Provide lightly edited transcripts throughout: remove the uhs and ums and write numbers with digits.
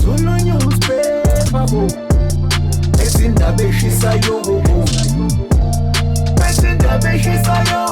Zulu newspaper bo. Ezindaba eshisayo bo. Ezindaba eshisayo.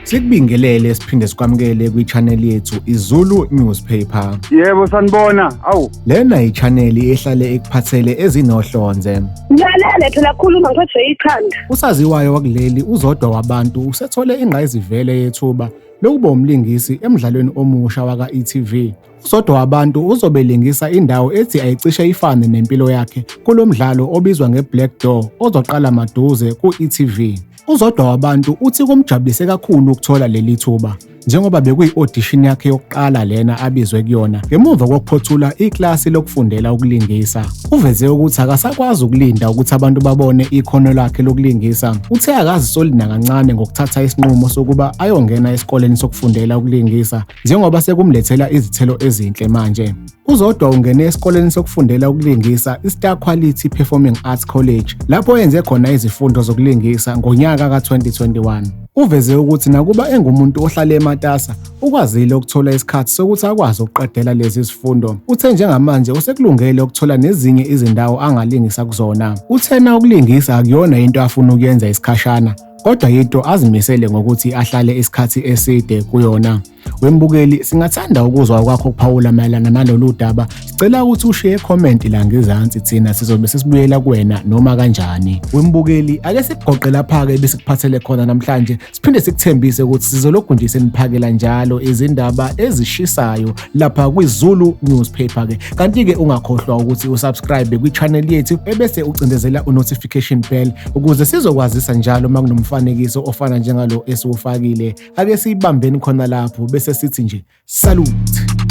Sikubingelele siphinde sikwamukele kwi-channel yethu iZulu Newspaper. Yebo sanibona. Awu. Lena i-channel ehlale ikuphathele ezinohlonze. Ngilalele phela khuluma ngiphethwe ikhanda. Usaziwayo wakuleli uZodwa Wabantu usethole ingqayizivele yethuba lokuba umlingisi emdlalweni omusha waka-e.tv. UZodwa Wabantu uzobe elingisa indawo ethi ayicishe ifane nempilo yakhe kulo mdlalo obizwa nge-Black Door ozoqala maduze ku-e.tv. UZodwa Wabantu uthi kumjabulise kakhulu ukuthola leli thuba njengoba bekuyi-audition yakhe yokuqala lena abizwe kuyona ngemuva kokuphothula iklasi lokufundela ukulingisa. Uveze ukuthi akasakwazi ukulinda ukuthi abantu babone ikhono lakhe lokulingisa. Uthe akazisoli nakancane ngokuthatha isinqumo sokuba ayongena esikoleni sokufundela ukulingisa njengoba sekumlethela izithelo ezinhle manje. UZodwa ungene esikoleni sokufundela ukulingisa iStar Quality Performing Arts College lapho enze khona izifundo zokulingisa ngonyaka ka-2021. Uveze ukuthi nakuba engumuntu ohlale ematasa, ukwazile ukuthola isikhathi sokuthi akwazi ukuqedela lezi zifundo. Uthe njengamanje usekulungele ukuthola nezinye izindawo angalingisa kuzona. Uthena ukulingisa akuyona into afuna ukuyenza isikhashana, kodwa yinto azimisele ngokuthi ahlale isikhathi eside kuyona. Wembukeli, singathanda ukuzwa kwakho ukuphawula mayelana nalolu daba. Sicela ukuthi ushiye comment la ngezansi, thina sizobe sesibuyela kuwena noma kanjani. Wembukeli, ake sikugoqe lapha-ke besikuphathele khona namhlanje, siphinde sikuthembise ukuthi sizolokhu nje seniphakela njalo izindaba ezishisayo lapha kwiZulu Newspaper-ke. Kanti-ke ungakhohlwa ukuthi usubscribe kwi-channel yethu ebese ucindezela u-notification bell ukuze sizokwazisa njalo uma kunomfanekiso ofana njengalo esiwufakile. Ake siyibambeni khona lapho bese sithi nje salute.